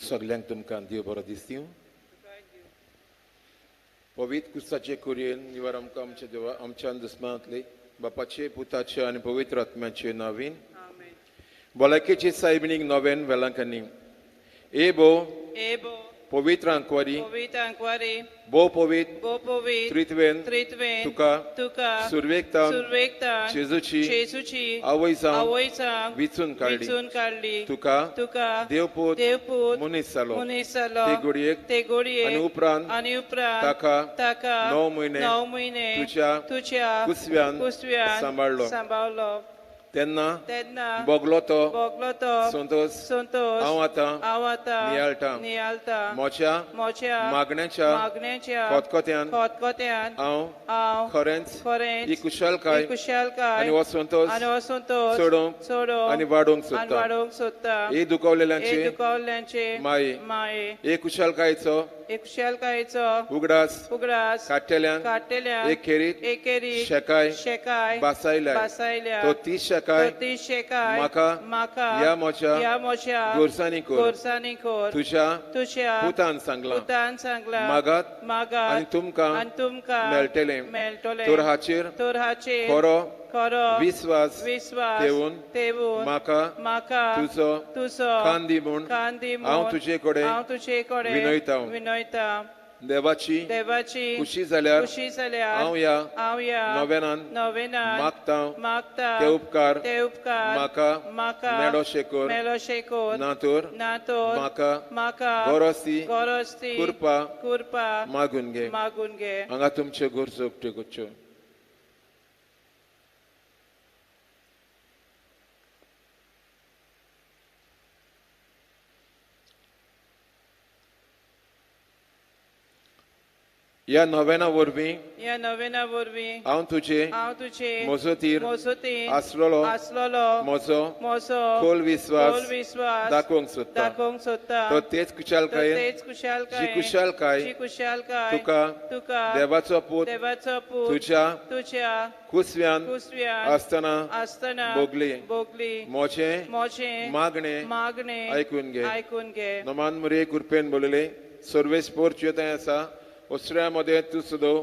सगल्यांक तुमकां देव बरो दिसता. पवित्र कुसाचे कुरयेन निवार आमकां आमच्या देवा आमच्या दुस्मानांतले बापाचे पुताचे आनी पवित्र आत्म्याचे नावीन. भलायकेचे सायबिणीक नव्यान वेलांकनी ए बो पवित्र आंकवारी भोव पवित्र त्रित्वेन तुका सुरवेक तावन जेजूची आवय जावन विचून काडली. तुका देवपूत मनीस जालो ते घडयेक आनी उपरांत ताका 9 म्हयने तुज्या कुसव्यान सांबाळ्ळो. तेन्ना बोगलो तो संतोष हांव आतां नियाळटा म्हज्या मागण्याच्या खतखत्यान हांव खरेंच ही कुशलकाय आनी हो संतोष चडोवंक आनी वाडोवंक सोदता. हे दुखवलेल्यांचे माये हे कुशलकायेचो उगडास काडटल्यांक एक खेरीत शेकाय बासायल्या तो 30 शेकाय म्हाका ह्या म्हज्या गोरसांनी कोर तुज्या पुतान सांगलां मागात आनी तुमकां मेळटलें. तर हाचेर खरो विस्वास ठेवून म्हाका तुजो कान दी म्हूण हांव तुजे कडेन विनयता. देवाची खुशी जाल्यार हांव ह्या नव्यान मागता ते उपकार म्हाका मेळो शेकोर ना तर म्हाका गरज ती कृपा मागून घे. हांगा तुमच्यो गरजो उक्त्यो करच्यो. ह्या नव्याना वरवीं हांव तुजे मजतीर आसलेलो म्हजो खोल विस्वास दाखोवंक सोदता. तो तेच कुशलकायेन जी कुशलकाय तुका देवाचो पूत तुज्या कुसव्यान आसतना भोगली. म्हजें मागणें आयकून घे. नमान मुरे कृपेन बोलले सर्वेस पोर थंय आसा ओसऱ्या मध्ये तूं सुदो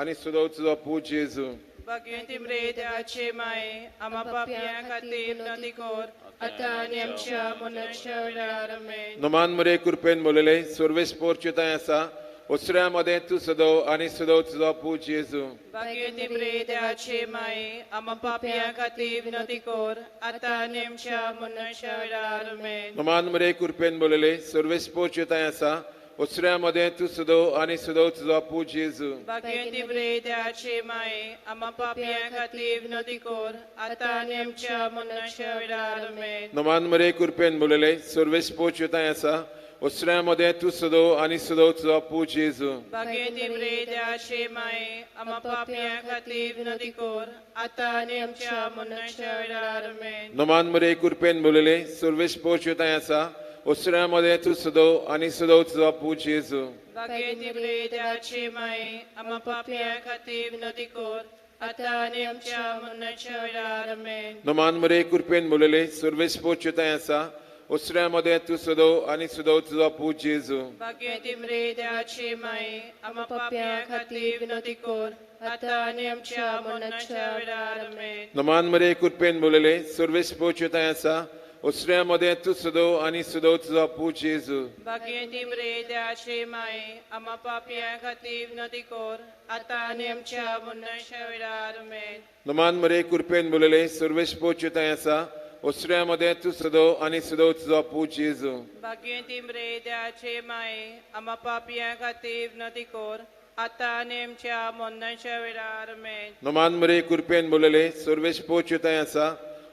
आनी सुदो तुजो पूत जेजू. भाग्यवंती मरिये देवाची माये आम्हा पापयां खातीर विनंती कर आतां आनी आमच्या मरणाच्या वेळार. आमेन. नमान मरिये कृपेन बोलले सर्वेस पोर थंय आसा ओसऱ्या मध्ये तूं सुदो आनी सुदो तुजो पूत जेजू. भाग्यवंती मरिये देवाची माये आम्हा पापयां खातीर विनंती कर आतां आनी आमच्या मरणाच्या वेळार. आमेन. नमान मरिये कृपेन बोलले सर्वेस पोर थंय आसा ओसऱ्या मध्ये तूं सुदो आनी सुदो तुजो पूत जेजू. भाग्यवंती मरिये देवाची माये आम्हा पापयां खातीर विनंती कर आतां आनी आमच्या मरणाच्या वेळार. आमेन. नमान मरिये कृपेन बोलले सर्वेस पोर थंय आसा ओसऱ्या मध्ये तूं सुदो आनी सुदो तुजो पूत जेजू. भाग्यवंती मरिये देवाची माये आम्हा पापयां खातीर विनंती कर आतां आनी आमच्या मरणाच्या वेळार. आमेन. नमान मरिये कृपेन बोलले सर्वेस पोर थंय आसा ओसऱ्या मध्ये तूं सुदो आनी सुदो तुजो पूत जेजू. भाग्यवंती मरिये देवाची माये आम्हा पापयां खातीर विनंती कर आतां आनी आमच्या मरणाच्या वेळार. आमेन. नमान मरिये कृपेन बोलले सर्वेस पोर थंय आसा ओसऱ्या मध्ये तूं सुदो आनी सुदो तुजो पूत जेजू. भाग्यवंती मरिये देवाची माये आम्हा पापयां खातीर विनंती कर आतां आनी आमच्या मरणाच्या वेळार. आमेन. नमान मरिये कृपेन बोलले सर्वेस पोर थंय आसा ओसऱ्या मध्ये तूं सुदो आनी सुदो तुजो पूत जेजू. भाग्यवंती मरिये देवाची माये आम्हा पापयां खातीर विनंती कर आतां आनी आमच्या मरणाच्या वेळार. आमेन. नमान मरिये कृपेन बोलले सर्वेस पोर थंय आसा ओसऱ्या मध्ये तूं सुदो आनी सुदो तुजो पूत जेजू. भाग्यवंती मरिये देवाची माये आम्हा पापयां खातीर विनंती कर आतां आनी आमच्या मरणाच्या वेळार. आमेन. नमान मरिये कृपेन बोलले सर्वेस पोर थंय आसा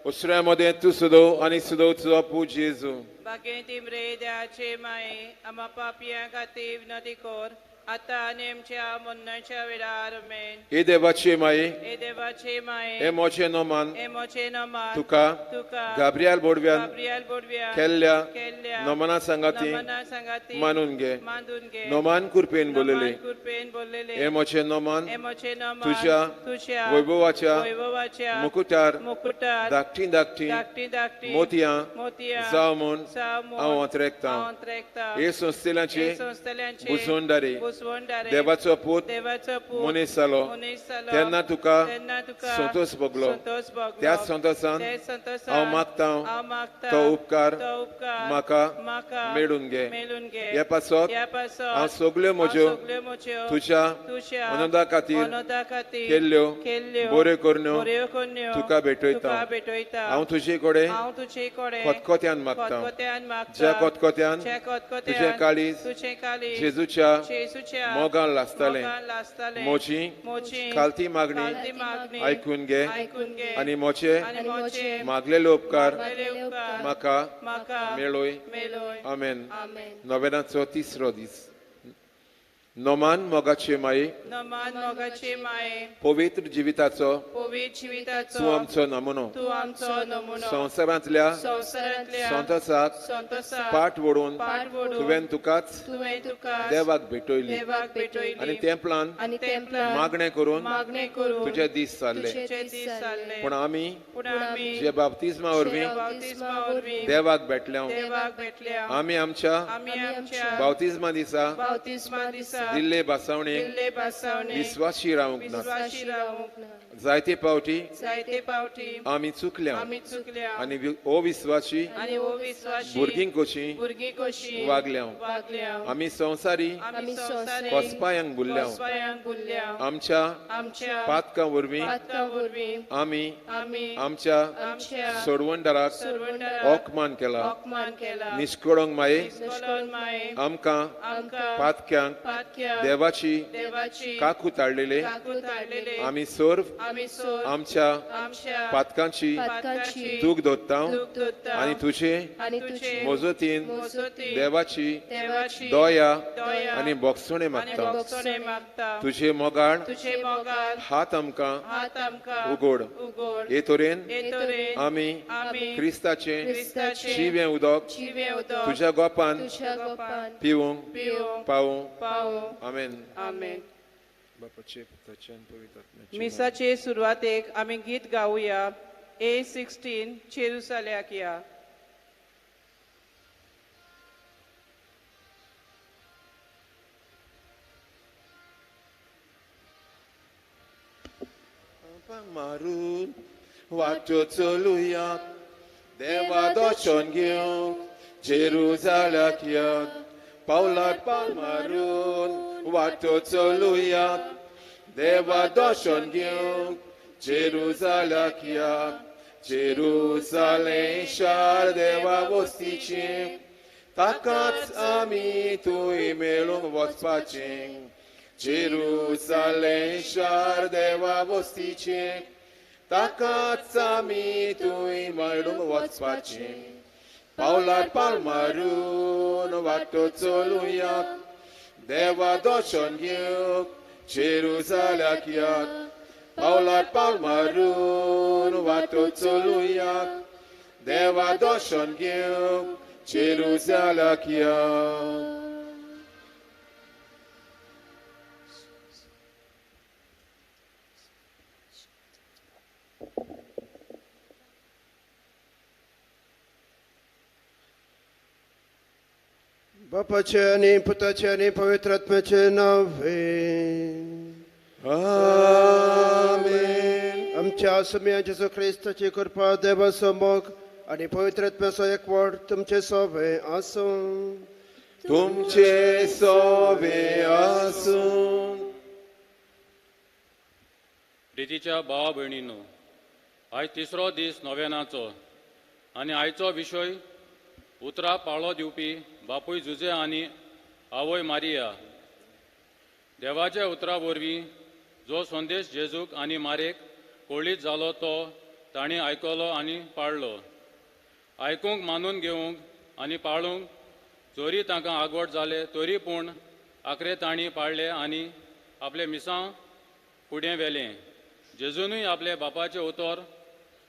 ओसऱ्या मध्ये तूं सुदो आनी सुदो तुजो पूत जेजू. भाग्यवंती मरिये देवाची माये आम्हा पापयां खातीर विनंती कर आतां आनी आमच्या मरणाच्या वेळार आमेन. हे देवाचे माये, हे देवाचे माये, हे मोचे नोमान, हे मोचे नोमान, तुका तुका गाब्रियल बोडव्यान गाब्रियल बोडव्यान केल्ल्या केल्ल्या नोमना सांगाती नोमना सांगाती मानून घे. मानून घे. नोमान कृपेन बोलले, कृपेन बोललेले, हे मोचे नोमान, हे मोचे नोमान, तुझ्या तुझ्या वैभवाच्या वैभवाच्या मुकुटार मुकुटार धाकटी धाकटी धाकटी धाकटी मोतयां मोतयां जावं म्हूण जावं म्हूण हांव अंतरेकतां. हांव अंतरेकतां. हे संस्थेलांचे हे संस्थेलांचे बुजवणदारे बुजवणदारे देवाचो पूत देवाचो पूत मनीस जालो मनीस जालो तेन्ना तुका तेन्ना तुका संतोष भोगलो. संतोष भोगलो. त्याच संतोषान त्याच संतोषान हांव मागतां हांव मागतां तो उपकार तो उपकार म्हाका म्हाका मेळून घे. मेळून घे. हे पासत ह्या पासत हांव सगल्यो म्हज्यो हांव सगल्यो म्हज्यो तुज्या तुज्या आनंदा खातीर आनंदा खातीर केल्ल्यो केल्ल्यो बऱ्यो करण्यो बऱ्यो करण्यो तुका भेटयतां. तुका भेटयतां. हांव तुजे कडेन हांव तुजे कडेन खतखत्यान मागतां. खतखत्यान मागतां. ज्या खतखत्यान ज्या खतखत्यान तुजें काळीज तुजें काळीज जेजूच्या जेजूच्या मोगान लासतालें. मोगान लासतालें. म्हजी म्हजी खालती मागणी खालती मागणी आयकून घे आयकून घे आनी म्हजे आनी म्हजे मागलेले उपकार मागलेले उपकार म्हाका म्हाका मेळय. मेळय. आमेन. आमेन. नोवेनाचो तिसरो दीस. नोमान मोगाचे माये, नोमान मोगाचे माये, पवित्र जिविताचो पवित्र जिविताचो तूं आमचो नमुनो. तूं आमचो नमुनो. संवसारांतल्या संवसारांतल्या संतोषाक संतोषाक पाट वडून पाट वडून तुवें तुकाच तुवें तुकाच देवाक भेटयली देवाक भेटयली आनी तेंपलान आनी तेंपलान मागणें करून मागणें करून तुजे दीस सारले. तुजे दीस सारले. पूण आमी पूण आमी जे बाप्तिज्मा वरवीं बाप्तिज्मा वरवीं देवाक भेटल्या, देवाक भेटल्या, आमी आमच्या आमी आमच्या बाप्तिज्मा दिसा बाप्तिज्मा दिसा दिल्ले भासावणेक दिल्ले भासावणेक विस्वाशी रावंक ना. विस्वाशी रावंक ना. जायते पावटी जायते पावटी आमी चुकल्या आमी चुकल्या आनी अविस्वाशी आनी अविस्वाशी भुरगीं कशीं भुरगीं कशीं वागल्या. वागल्या. आमी संवसारी आमी संवसारी कोसपायांक बुडल्या. कोसपायांक बुडल्या. आमच्या आमच्या पातकां वरवीं पातकां वरवीं आमी आमी आमच्या आमच्या सोडवणदाराक सोडवणदाराक अपमान केला. अपमान केला. निश्कळंक माये निश्कळंक माये आमकां आमकां पातक्यांक पातक्यांक देवाची देवाची काकूत हाडलेले काकूत हाडलेले आमी सर्व आमी सर्व आमच्या आमच्या पातकांची पातकांची दूख धरता दूख धरता आनी तुजे आनी तुजे मजतीन मजतीन देवाची देवाची दया दया आनी बोगसणे आनी मागता. बोगसणे मागता. तुजे मोगाळ तुजे मोगाळ हात आमकां हात आमकां उगड. उगड. हे तरेन हे तरेन आमी आमी क्रिस्ताचें क्रिस्ताचें जिवें उदक जिवें उदक तुज्या गोपान तुज्या गोपान पिवूंक पिवूंक पावूं. पावूं. आमेन. आमेन. बापाचे पुताचे आनी पवित्र आत्म्याचे नांवान. मिसाचे सुरवातेक आमी गीत गावया A16 जेरुसलेमाक या. मारून वाटो चलुया देवा दर्शन घेवंक जेरुसलेमाक या. पावलार पावल मारून वाटो चलुया देवा दर्शन घेवंक जेरुसलेमाक या. जेरुसलेम शार देवा वस्तीचें ताकाच आमी थंय मेळूंक वचपाचें. जेरुसलेम शार देवा वस्तीचें ताकाच आमी थंय मेळूंक वचपाचें. पावलार पावल मारून वाटो चलुया देवा दर्शन घेवंक जेरुसलेमाक या. पावलार पावल मारून वाटो चलुया देवा दर्शन घेवंक जेरुसलेमाक या. बापाचे आनी पुताचे आनी पवित्र आत्म्याचे नावे. आमेन. आमच्या स्वामी जेजू क्रिस्ताची कृपा, देवाचो मोग आनी पवित्र आत्म्याचो एकवट तुमचे सोवे आसूं. तुमचे सोवे आसूं. प्रितीच्या भावा भयणींनो, आयज तिसरो दीस नोवेनाचो आनी आयचो विशय उतरां पाळो दिवपी बापूय जुजे आनी आवय मारिया. देवाच्या उतरा वरवीं जो संदेश जेजूक आनी मारेक कळीत जालो तो तांणी आयकलो आनी पाळ्ळो. आयकूंक, मानून घेवंक आनी पाळूंक जरी तांकां आगवट जाले तरी पूण आखरे तांणी पाळ्ळे आनी आपले मिसांव फुडें व्हेलें. जेजूनय आपले बापाचें उतर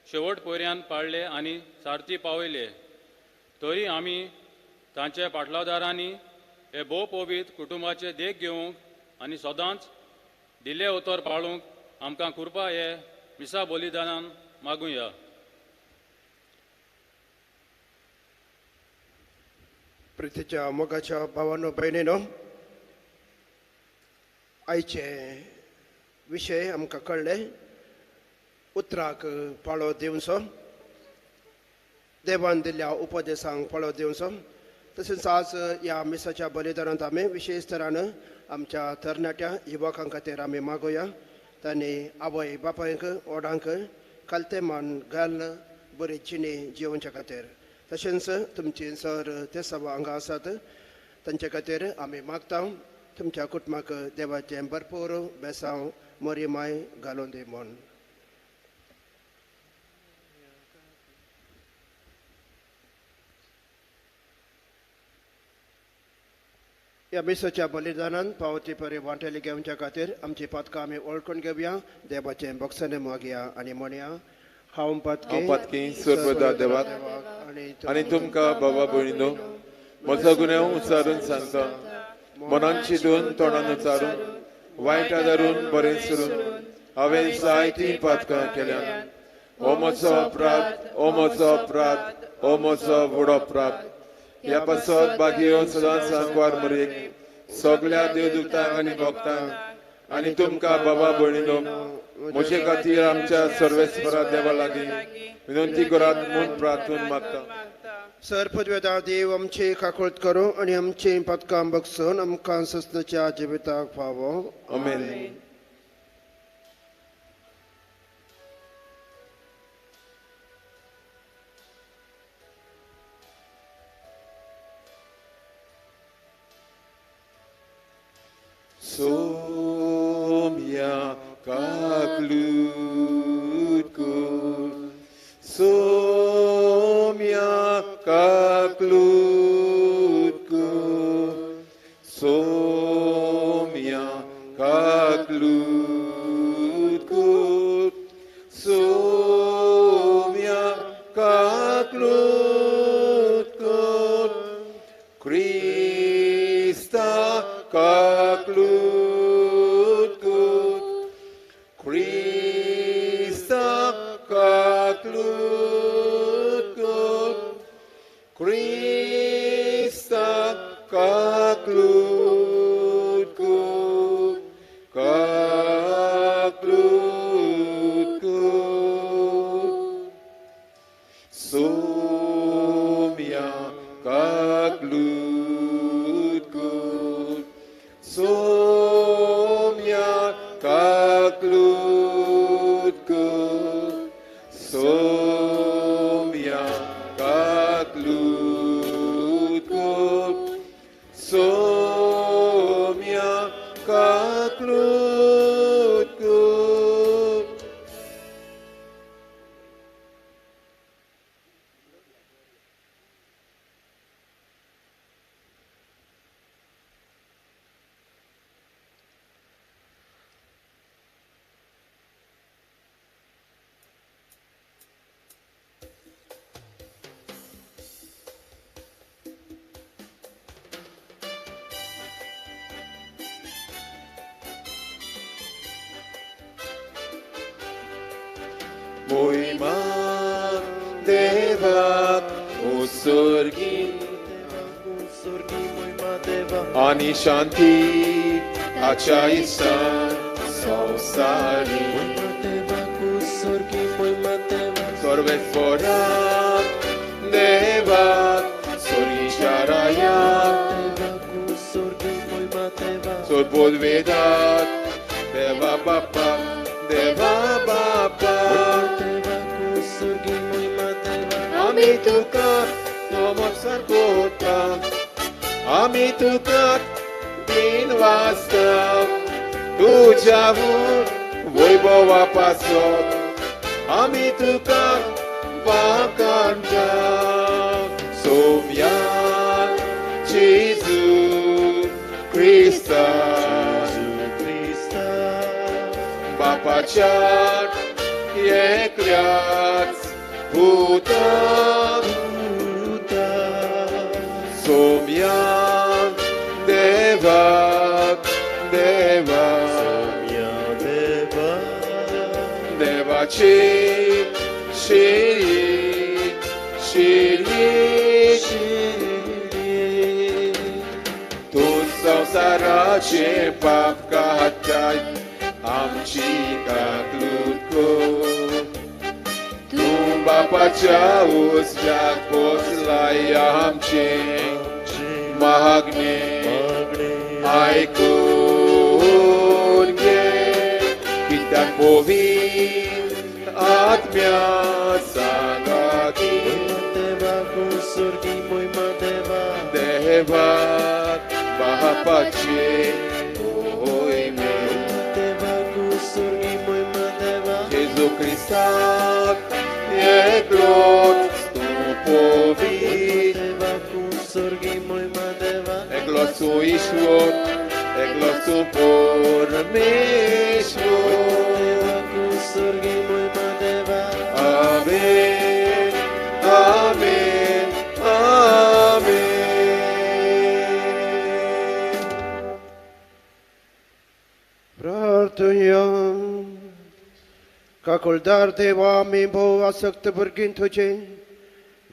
शेवट पर्यंत पाळ्ळे आनी सारती पावयले. तरी आमी तांच्या पाटलादारांनी हे भोव पवित्र कुटुंबाचे देख घेवंक आनी सदांच दिल्लें उतर पाळूंक आमकां कृपा हे मिसा बलिदानान मागुया. प्रितीच्या मोगाच्या भावानो भयणीनो, आयचे विशय आमकां कळ्ळे. उतराक पाळो दिवचो, देवान दिल्ल्या उपदेसांक पाळो दिवचो. तशेंच आज ह्या मिसाच्या बलिदानांत आमी विशेश तरान आमच्या तरणाट्या युवकां खातीर आमी मागोया. तांणी आवय बापायक ओडांक कालतेमान घाल बरी जिणी जिवच्या खातीर, तशेंच तुमची सर ते सभा हांगा आसात तांचे खातीर आमी मागता. तुमच्या कुटुंबाक देवाचें भरपूर बेसांव मोरी माय घालून दी म्हूण. ह्या मिसाच्या बलिदानान पावती परी वांटेली घेवच्या खातीर आमची पातकां आमी वळखून घेवया. देवाचें बक्षाने मागया आनी म्हणया, हांव पातकी सर्वदा देवाक आनी तुमकां बाबा भयणीनो म्हजो गुन्यांव उच्चारून सांगता. मनान चिंतून तोंडान उच्चारून वायट आदारून बरें सरून हांवें जायतीं पातकां केल्यात. हो म्हजो अपराध, हो म्हजो अपराध, हो म्हजो व्हड अपराध. ह्या पासत बागयो सदांच सांकवार मरेक सगळ्या देवदूतांक आनी भक्तांक आनी तुमकां बाबा भयणीनो म्हजे खातीर आमच्या सर्वेस्परा देवा लागीं विनंती करात म्हूण प्रार्थून मागता. सर पदवेदार देव आमची काकूळत करूं आनी आमची पदकां बगसून आमकां सस्नाच्या जिविताक फावो. आमेन. Somya kaklutku, Somya kaklutku, Somya kaklutku, Somya kaklutku, Krista kaklutku, Krista kaklutku, Krista kaklutku, kaklutku. Somya kaklutku, Somya kaklutku, Somya kaklutku, Somya kaklutku. Moima Deva Usurgi Ani Shanti Achaisa Sausari Sarvesvara Deva Surisharaya Sudbudveda Deva Bapa Deva Bapa Ami tuka नमस्कार करता, आमी तुका दिन वाचता, तुज्या वैभवा पासत आमी तुका वाखाणटा. सोम्या जेजू क्रिस्त बापाच्या एकल्याच पुता सोम्या देवाक देवा देवाची शिरी शिरी तूं संवसाराचे पाप काडटाय आमची काकलूत कर तूं बापाच्या उजव्याक पोचलाय आमचे मागणे आयकून घे कित्याक पवित्र आत्म्या सांगाती देवाक बापाचे होय जेजू क्रिस्ताक एकलोच तूं पवित्र एकलोच तूं ईश्वर एकलोच तूं परमेश्वर. आमेन आमेन आमेन. प्रार्थया. काकुळदार देवा आमी भोव आसक्त भुरगीं तुजे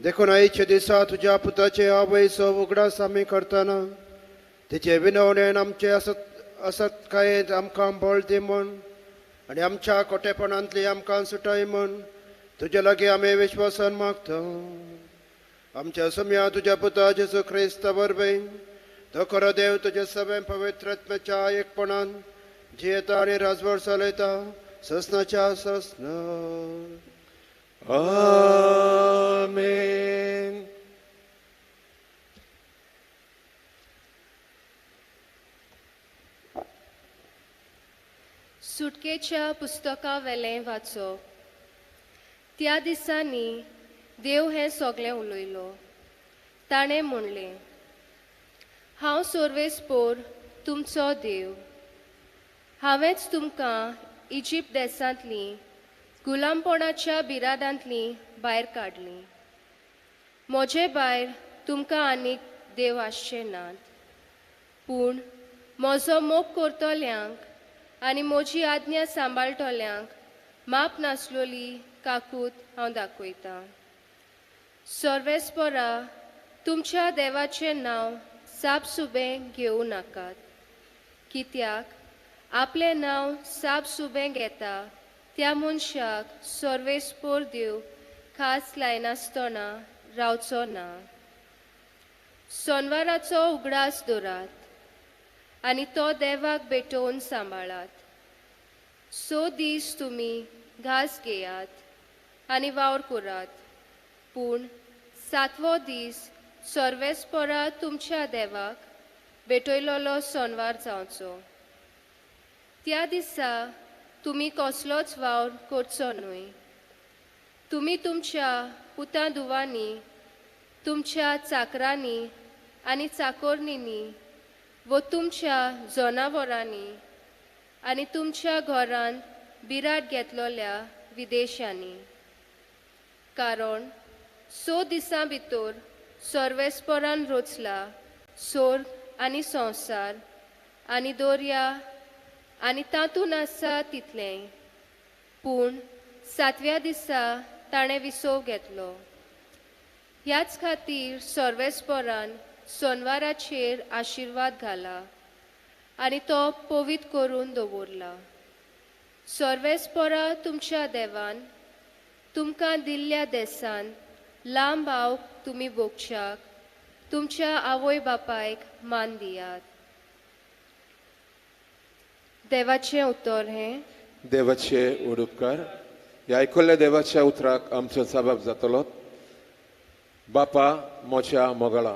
देखून आयच्या दिसा तुज्या पुताचे आवयचो उगडास आमी करतना तिचे विनवणेन आमचे असत्कायेंत आमकां बळ दी म्हूण आनी आमच्या कोटेपणांतली आमकां सुटाय म्हूण तुजे लागीं आमी विश्वासान मागता. आमच्या सम्या तुज्या पुता जेजू क्रिस्ता वरवीं तो खरो देव तुजे सगळें पवित्र आत्म्याच्या एकपणान जियेता आनी राजवट चलयता ससनाच्या ससना. आमेन. सुटकेच्या पुस्तका वेलें वाचप. त्या दिसांनी देव हें सगळें उलयलो. ताणें म्हणलें, हांव सर्वेस्पोर तुमचो देव. हांवेंच तुमकां इजिप्त देशांतलीं गुलामपणाच्या बिरादांतलीं भायर काडलीं. म्हजे भायर तुमकां आनीक देव आसचे नात. पूण म्हजो मोग करतल्यांक आनी म्हजी आज्ञा सांबाळटल्यांक माप नासलोली काकूत हांव दाखयतां. सर्वेस्परा तुमच्या देवाचें नांव सापसुबें घेवं नाकात, कित्याक आपलें नांव सापसुबें घेता त्या मनशाक सर्वेस्पोर देव खास लायनासतना रावचो ना. सोनवाराचो उगडास दवरात आनी तो देवाक भेटोवन सांबाळात. 6 दीस तुमी घास घेयात आनी वावर करात, पूण 7वो दीस सर्वेस्परा तुमच्या देवाक भेटयलोलो सोनवार जावचो. त्या दिसा तुमी कसलोच वावर करचो न्हय. तुमी तुमच्या पुतां धुवांनी, तुमच्या चाकरांनी आनी चाकोरणींनी वो तुमच्या जनावरांनी आनी तुमच्या घरांत बिराड घेतलोल्या विदेशांनी. कारण 6 दिसां भितर सर्वेस्परान रचला सोर्ग आनी संवसार आनी दर्या आनी तातूंत आसा तितलें, पूण 7व्या दिसा ताणें विसव घेतलो. ह्याच खातीर सर्वेस्परान सोनवाराचेर आशिर्वाद घाला आनी तो पवित्र करून दवरला. सर्वेस्परा तुमच्या देवान तुमकां दिल्ल्या देसान लांब आवक तुमी भोगच्याक तुमच्या आवय बापायक मान दियात. देवाचें उतर हें. देवाचे उडुपकार. ह्या आयकल्ल्या देवाच्या उतराक आमचो जबाब जातलो. बापा म्हज्या मोगळा.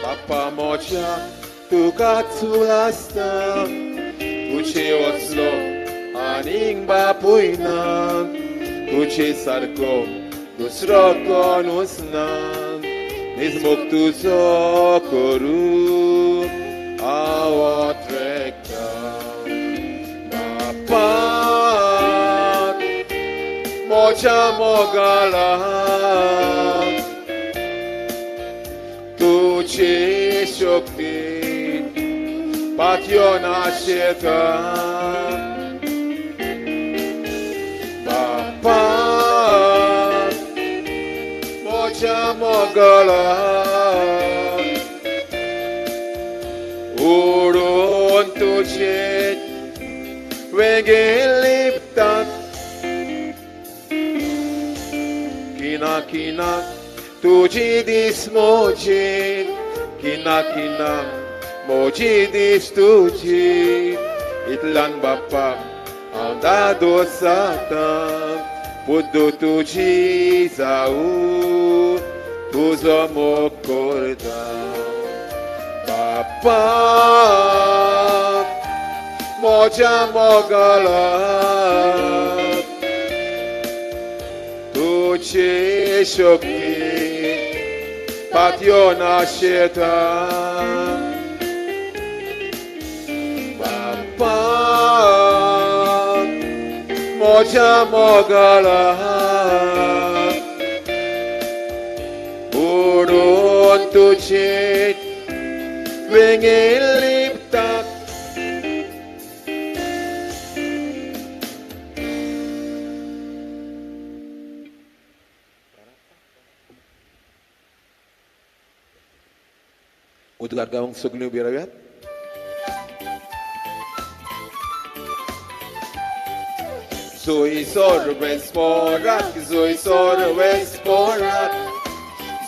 बापा म्हज्या तुका चुलासता तुजे वचलो आनीक बापूय ना तुजे सारको दुसरो कोणूच ना निजमोग तुजो करूं हांव ट्रेकता बापा म्हज्या मोगाला तुजी शक्ती पातयो नाशेता बापा म्हज्या मोगाला उडून तुजे वेगें लिपतात किना किना तुजी दीस म्हजी किना किना म्हजी दीस तुजी इतल्यान बाप्पा हांव दादोस जाता बुद्द तुजी जावूं तुजो मोग करता बाप्पा म्हज्या मोगाला तुजी शक्ती पातयो नाशेता बाप्पा म्हज्या मोगाला उडून तुजे वेंगें लिपता. उद्गार गावंक सगळीं उबी राव्यात. Zoe sorves porak, Zoe sorves porak,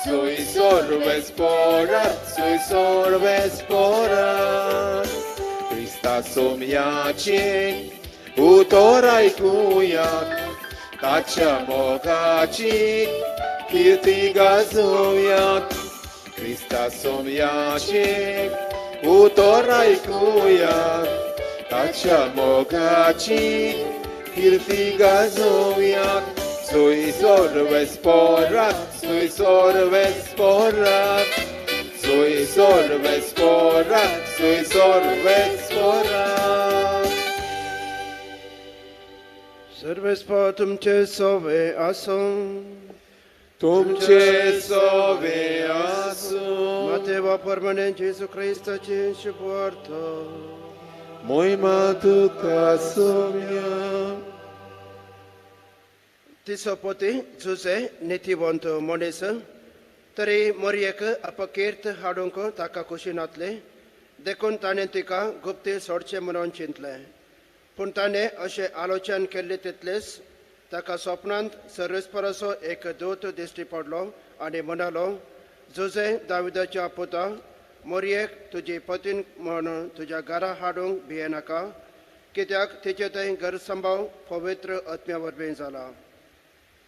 Zoe sorves porak, Zoe sorves porak. Krista somjači, utoraj kujak, tača mogači, kirti gazujak. Krista somjači, utoraj kujak, tača mogači, kirti gazujak. Zoe sorves porak, Zoe sorves porak, Zoe sorves porak, Zoe sorves porak. सर्वेस्पर तुमचे सोवे आसूं. तुमचे सोवे आसूं. मातेवा परमणे जेजू क्रिस्ताचे शुभवार्थ. मोहिमा तुका सोम्या. तिचो पती जुजे नितीवंत मनीस तरी मोरयेक अपकीर्त हाडूंक ताका खोशी नातलें देखून ताणें तिका गुप्ती सोडचें म्हणून चिंतलें. पूण ताणें अशें आलोचन केल्लें तितलेंच ताका स्वप्नांत सर्वेस्पराचो एक दूत दिश्टी पडलो आनी म्हणालो, जुजे दाविदाच्या पुता, मोरयेक तुजी पतीन म्हण तुज्या घरा हाडूंक भियेनाका, कित्याक तिचे थंय गैरसंभाव पवित्र आत्म्या वरवीं जाला.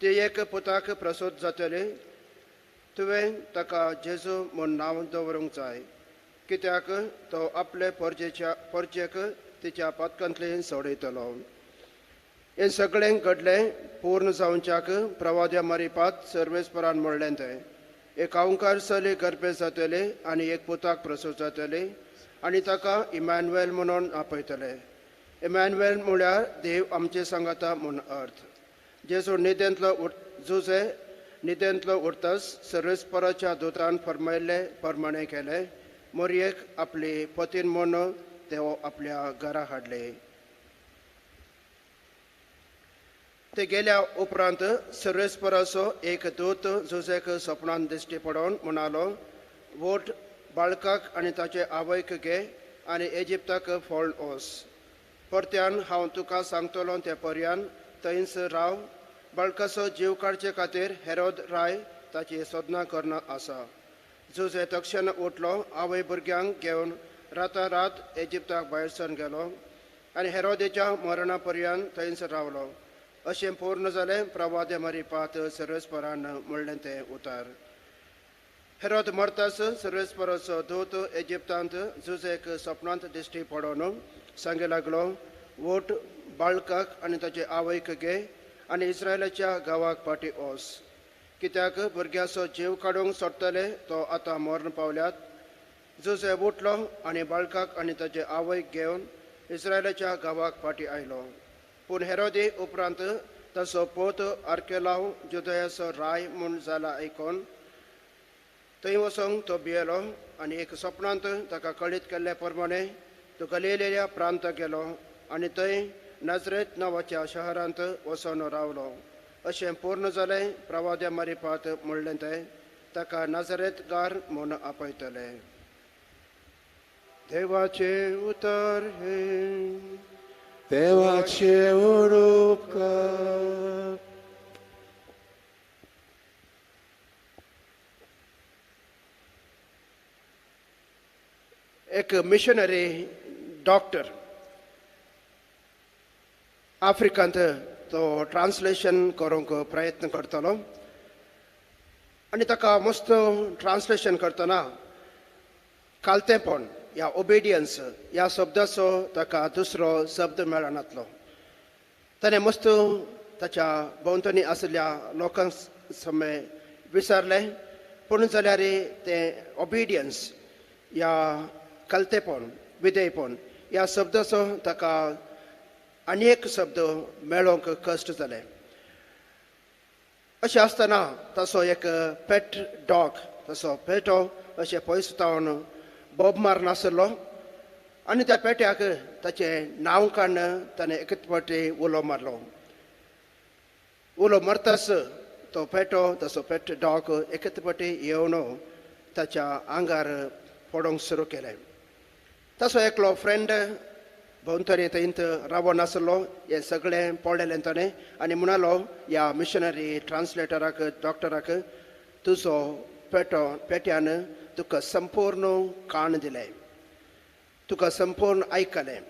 ती एक पुताक प्रसूत जातली, तुवें ताका जेजू म्हूण नांव दवरूंक जाय, कित्याक तो आपले परजेक तिच्या पातकांतली सोडयतलो. हें सगळें घडलें पूर्ण जावच्याक प्रवाद्या मारिपात सर्वेस्परान म्हणलें तें. एक अंकार चली गर्भे जातली आनी एक पुताक प्रसूत जातली आनी ताका इमॅन्युएल म्हणून आपयतले. इमॅन्युएल म्हळ्यार देव आमचे सांगाता म्हूण अर्थ. जेजू न्हिदेंतलो जुजे न्हिदेंतलो उरतच सर्वेस्पराच्या दुतान फर्मायल्ले प्रमाणें केलें. मोरयेक आपली पतीन म्हूण देव आपल्या घरा हाडले. ते गेल्या उपरांत सर्वेस्पराचो एक दूत जुजेक सपनान दिश्टी पडोवन म्हणालो, वोट बाळकाक आनी ताचे आवयक घे आनी इजिप्ताक फोळ वच. परत्यान हांव तुका सांगतलो ते पर्यान थंयच राव. बाळकाचो जीव काडचे खातीर हेरोद राय ताची सोदना करना आसा. जुजे तक्षण उठलो, आवय भुरग्यांक घेवन रातारात इजिप्ताक भायर सरून गेलो आनी हेरोदेच्या मरणा पर्यंत थंयच रावलो. अशें पूर्ण जालें प्रवादे मारिपात सर्वेस्परान म्हणलें तें उतार. हेरोद मरतास सर्वेस्पराचो दूत इजिप्तांत जुजेक सपनांत दिश्टी पडोवन सांगे लागलो, वोट बाळकाक आनी ताचे आवयक घे आनी इस्रायलाच्या गांवाक फाटीं वच, कित्याक भुरग्याचो जीव काडूंक सोडटले तो आतां मर्ण पावल्यात. जुजे उठलो आनी बाळकाक आनी ताचे आवयक घेवन इस्रायलाच्या गांवाक फाटीं आयलो. पूण हेरोदी उपरांत ताचो पोत आर्केलाव जुदयाचो राय म्हूण जाला आयकून थंय वचोंक तो भियेलो आनी एक सपनांत ताका कळीत केल्ले प्रमाणे तो गलिलेल्या प्रांताक गेलो आनी थंय नाजरेत नांवाच्या शहरांत वचोन रावलो. अशें पूर्ण जालें प्रवाद्या मारिपात म्हणलें तें ताका नाजरेतगार म्हूण आपयतले. देवाचें उतर हें. देवाचें उपकार. एक मिशनरी डॉक्टर आफ्रिकांत तो ट्रान्सलेशन करूंक प्रयत्न करतालो आनी ताका मस्त ट्रान्सलेशन करतना कालतेंपण या ओबिडियन्स ह्या शब्दाचो ताका दुसरो शब्द मेळनातलो. ताणें मस्त ताच्या भोंवतणी आशिल्ल्या लोकांक समय विचारलें, पूण जाल्यार तें ओबिडियन्स ह्या कलतेपण विधेयपण ह्या शब्दाचो ताका आनी एक शब्द मेळोवंक कश्ट जाले. अशें आसतना ताचो एक पेट डॉग ताचो पेटो अशें पयस जावन बोब मारनासलो आनी त्या पेट्याक ताचें नांव काडून ताणें एकच फावटी उलो मारलो. उलो मारताच तो पेटो ताचो पेट डॉग एकच फावटी येवन ताच्या आंगार पडोवंक सुरू केलें. ताचो एकलो फ्रेंड भोंवतणी थंयत रावोन आसलो, हें सगळें पळयलें ताणें आनी म्हणालो ह्या मिशनरी ट्रान्सलेटराक डॉक्टराक, तुजो पेटो पेट्यान तुका संपूर्ण काण दिलें, तुका संपूर्ण आयकलें.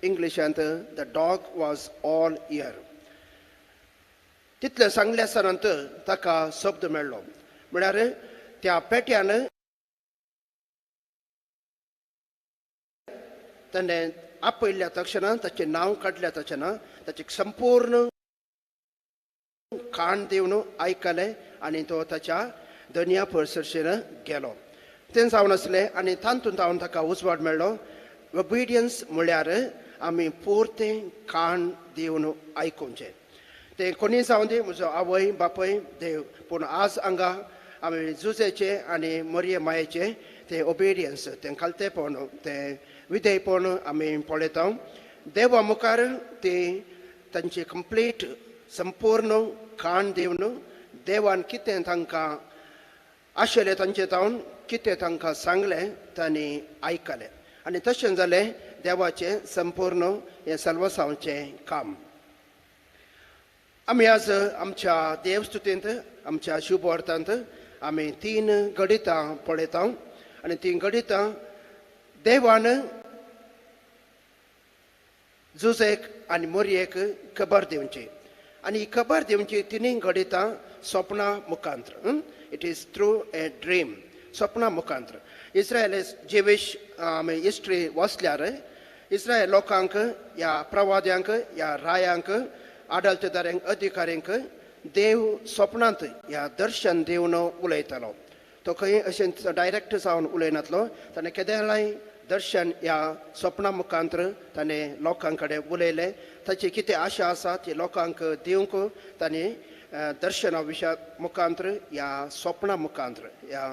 इंग्लिशांत the dog was all ear. तितलें सांगलें आसतना ताका शब्द मेळ्ळो, म्हळ्यार त्या पेट्यान ताणें आपयल्ल्या तक्षणा ताचें नांव काडल्या तक्षणा ताचें संपूर्ण कान दिवन आयकलें आनी तो ताच्या दनया परसरशेन गेलो. तें जावन आसलें आनी तातूंत जावन ताका उजवाड मेळ्ळो. ओबिडियन्स म्हळ्यार आमी पुरतें कान दिवन आयकुचें. तें कोणीय जावन दी, म्हजो आवय बापूय देव, पूण आज हांगा आमी जुजेचें आनी मोरये मायेचें तें ओबिडियन्स, तें खालतेपण, तें विधेयपण आमी पळयता. देवा मुखार ती तांची कंप्लीट संपूर्ण कान दिवन देवान कितें तांकां आशिल्लें तांचे जावन कितें तांकां सांगलें तांणी आयकलें आनी तशें जालें देवाचें संपूर्ण हें सल्वसांवचें काम. आमी आज आमच्या देवस्तुतींत आमच्या शुभवार्तांत आमी तीन गणितां पळयता आनी तीन गणितां देवान जुजेक आनी मोरयेक खबर दिवची आनी ही खबर दिवची तिनूय गणितां सपनां मुखांत्र. It is through a dream, सपनां मुखांत्र. इस्रायल जिवीश आमी हिस्ट्री वाचल्यार इस्रायल लोकांक ह्या प्रवाद्यांक ह्या रायांक आडळतेदारांक अधिकाऱ्यांक देव सपनांत ह्या दर्शन दिवन उलयतालो. तो खंय अशें डायरेक्ट जावन उलयनातलो, ताणें केदेलाय दर्शन ह्या सपना मुखांत्र ताणें लोकां कडेन उलयलें. ताची कितें आशा आसा ती लोकांक दिवंक ताणें दर्शना विशया मुखांत्र ह्या सपना मुखांत्र ह्या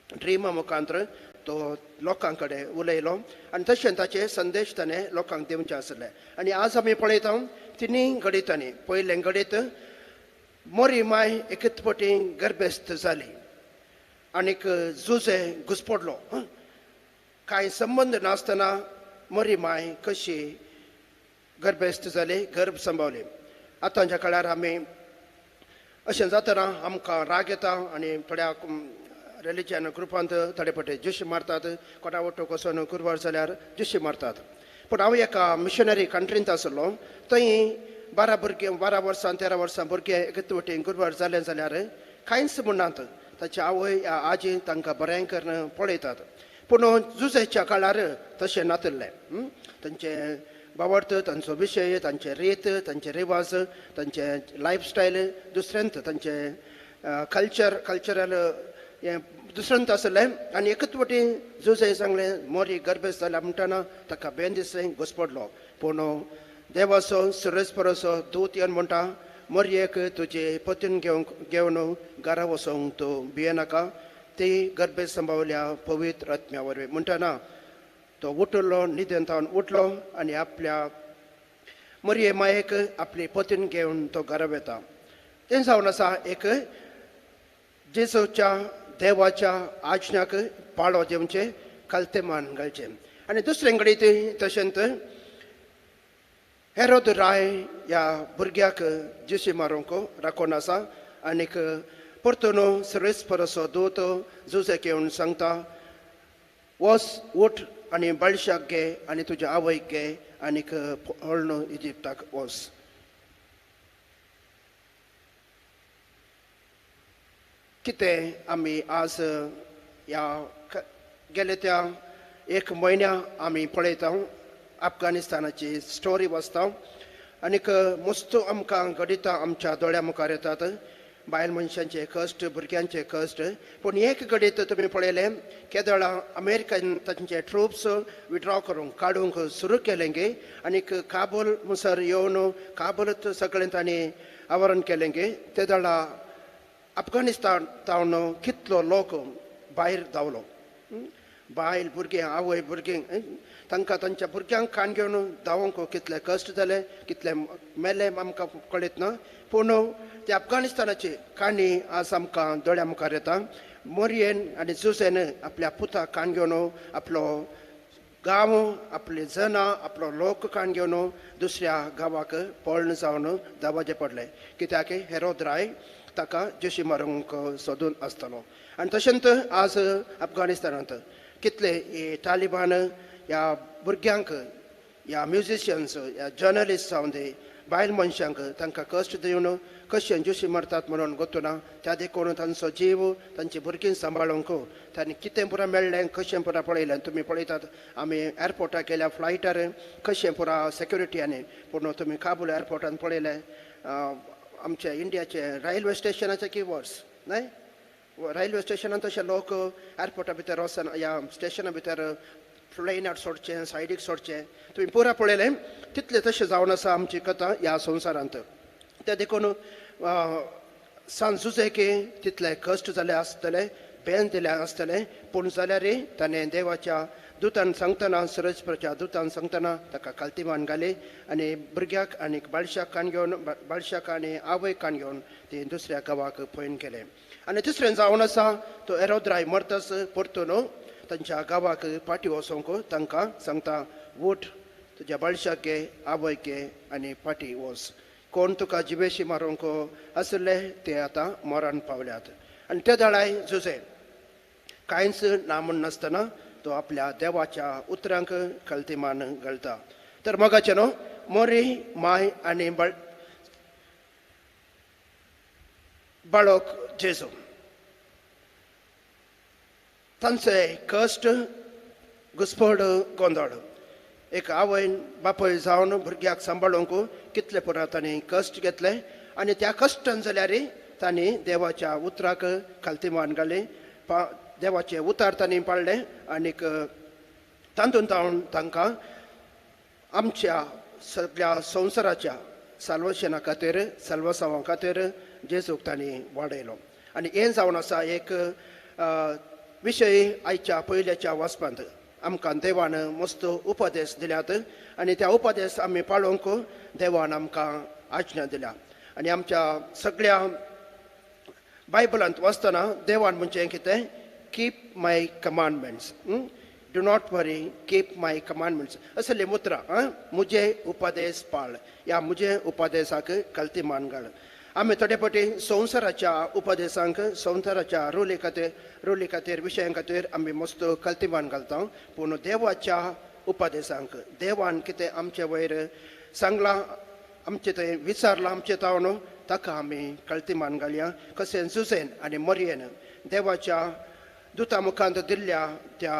ड्रिमा मुखांत्र तो लोकां कडेन उलयलो आनी तशें ताचे संदेश ताणें लोकांक दिवचे आसले. आनी आज आमी पळयता तिनूय घडितांनी, पयलें घडीत मोरी माय एकच पटी गर्भेस्त जाली आनीक जुजे घुसपडलो. कांय संबंद नासतना मोरी माय कशी गर्भेस्त जाली, गर्भ सांबावली. आतांच्या काळार आमी अशें जातना आमकां राग येता आनी थोड्या रिलिजन ग्रुपांत थोडे पटे जुशी मारतात, कोणा वटूक वचून गुरवार जाल्यार जुशी मारतात. पूण हांव एका मिशनरी कंट्रींत आसलो, थंय 12 भुरगीं 12 वर्सां 13 वर्सां भुरगें एकच वटेन गुरवार जालें जाल्यार कांयच म्हणनात, ताची आवय आजी तांकां बरें करून पळयतात. पूण जुजेच्या काळार तशें नातिल्लें. तांचे बावडत, तांचो विशय, तांचे रीत, तांचे रिवाज, तांचे लायफस्टायल दुसऱ्यांत, तांचे कल्चर कल्चरल हें दुसऱ्यांत आसलें. आनी एकच वटी जुजे सांगलें मोरी गर्भेस्त जाल्या म्हणटना ताका बेन दिसलें घुसपडलो. पूण देवाचो सुरेस्पराचो दूत येवन म्हणटा मोरयेक तुजे पतीन घेवंक घेवन घरा वचोंक तूं भियेनाका, ती गर्भेस्त सांबावल्या पवित्र आत्म्या वरवीं. म्हणटना तो उठलो, न्हिदेंतावन उठलो आनी आपल्या मोरये मायेक आपली पतीन घेवन तो घरा वता. तें जावन आसा एक जेजूच्या देवाच्या आज्ञाक पाळो दिवचें, खालतेमान घालचें. आनी दुसरे कडेन ती तशेंच हेरोद राय ह्या भुरग्याक जेशी मारूंक राखून आसा आनीक परतून सर्वेस्पराचो दूत जुजेक येवन सांगता वच उठ आनी बाळशाक घे आनी तुज्या आवयक घे आनीक पळोवन इजिप्ताक वच. कितें आमी आज ह्या गेले त्या एक म्हयन्या आमी पळयता अफगाणिस्तानाची स्टोरी वाचता आनीक मस्त आमकां घडितां आमच्या दोळ्या मुखार येतात. बायल मनशांचे कश्ट, भुरग्यांचे कश्ट. पूण एक घडीत तुमी पळयलें केदळा अमेरिकन तांचे ट्रुप्स विड्रॉ करूंक काडूंक सुरू केलें गे आनीक काबूल मुसर येवन काबूलच सगळें तांणी आवरण केलें गे. ते दळा अफगाणिस्तान तावन कितलो लोक भायर धांवलो, बायल भुरगीं आवय भुरगीं तांकां तांच्या भुरग्यांक कान घेवन धांवंक कितले कश्ट जाले, कितले मेले आमकां कळयत ना. पूण ते अफगाणिस्तानाची काणी आज आमकां दोळ्या मुखार येता. मोरयेन आनी जुजेन आपल्या पुताक कान घेवन आपलो गांव, आपली जनां, आपलो लोक कान घेवन दुसऱ्या गांवाक पळण जावन धांवचें पडलें. कित्याक हेरोद राय ताका जेशी मारूंक सोदून आसतलो. आनी तशेंच आज अफगाणिस्तानांत कितले तालिबान ह्या भुरग्यांक, ह्या म्युजिशियन्स, ह्या जर्नलिस्ट जावन दी बायल मनशांक तांकां कश्ट दिवन कशें जोशी मरतात म्हणून गोतुना. त्या देखून तांचो जीव, तांची भुरगीं सांबाळूंक तांणी कितें पुरा मेळ्ळें, कशें पुरा पळयलें. तुमी पळयतात आमी एअरपोर्टाक गेल्या फ्लायटार कशें पुरा सेक्युरिटी. आनी पूण तुमी काबूल एअरपोर्टान पळयलें आमच्या इंडियाचे रेल्वे स्टेशनाचे की वर्स न्हय, रेल्वे स्टेशनान तशे लोक एअरपोर्टा भितर वचना, ह्या स्टेशना भितर प्लेनार सोडचें, सायडीक सोडचें. तुमी पुरा पळयलें तितलें तशें जावन आसा आमची कथा ह्या संवसारांत. ते देखून सान जुजेकी तितले कश्ट जाले आसतले, बेन दिले आसतले, पूण जाल्यारय ताणें देवाच्या दुतान सांगतना, सरस्पराच्या दुतान सांगतना ताका खालतीमान घाली आनी भुरग्याक आनी बाळशाक कान घेवन, बाळशाक आनी आवयक कान घेवन ती दुसऱ्या गांवाक पळोवन गेले. आनी दुसरें जावन आसा तो एरोद्राय मरतच परतून तांच्या गांवाक पाटी वचोंक तांकां सांगता उठ तुज्या बाळशाक घे, आवयक घे आनी पाटी वच. कोण तुका जिवेशी मारूंक आशिल्ले ते आतां मरण पावल्यात. आनी ते दळाय जुजे कांयच ना म्हण नासतना तो आपल्या देवाच्या उतरांक कल्तीमान घालता. तर मोगाचें न्हू मोरी माय आनी बाळक जेजू तांचे कश्ट, घुसपड, गोंदळ. एक आवयन बापूय जावन भुरग्याक सांबाळूंक कितले पुरा तांणी कश्ट घेतले आनी त्या कश्टान जाल्यार तांणी देवाच्या उतराक खालतीमान घाली, देवाचें उतार तांणी पाळ्ळें आनीक तातूंत तावन तांकां आमच्या सगळ्या संवसाराच्या साल्वशना खातीर, साल्वसांवा खातीर जेजूक तांणी वाडयलो. आनी हें जावन आसा एक विशय आयच्या पयल्याच्या वाचपांत आमकां देवान मस्त उपदेश दिल्यात आनी त्या उपदेश आमी पाळोवंक देवान आमकां आज्ञा दिल्या. आनी आमच्या सगळ्या बायबलांत वाचतना देवान म्हणजे कितें, keep my commandments, do not worry, keep my commandments असले मुत्रां, मुजे उपदेश पाळ, ह्या मुजे उपदेशाक कल्ती मान घाल. आमी थोडे फावटी संवसाराच्या उपदेशांक, संवसाराच्या रुली खातीर, विशयां खातीर आमी मस्त कल्ती मान घालता. पूण देवाच्या उपदेशांक, देवान कितें आमचे वयर सांगलां, आमचें थंय विचारलां आमचें तावन, ताका आमी कल्ती मान घालया. कशें जुजेन आनी मोरयेन देवाच्या दुता मुखांत दिल्ल्या त्या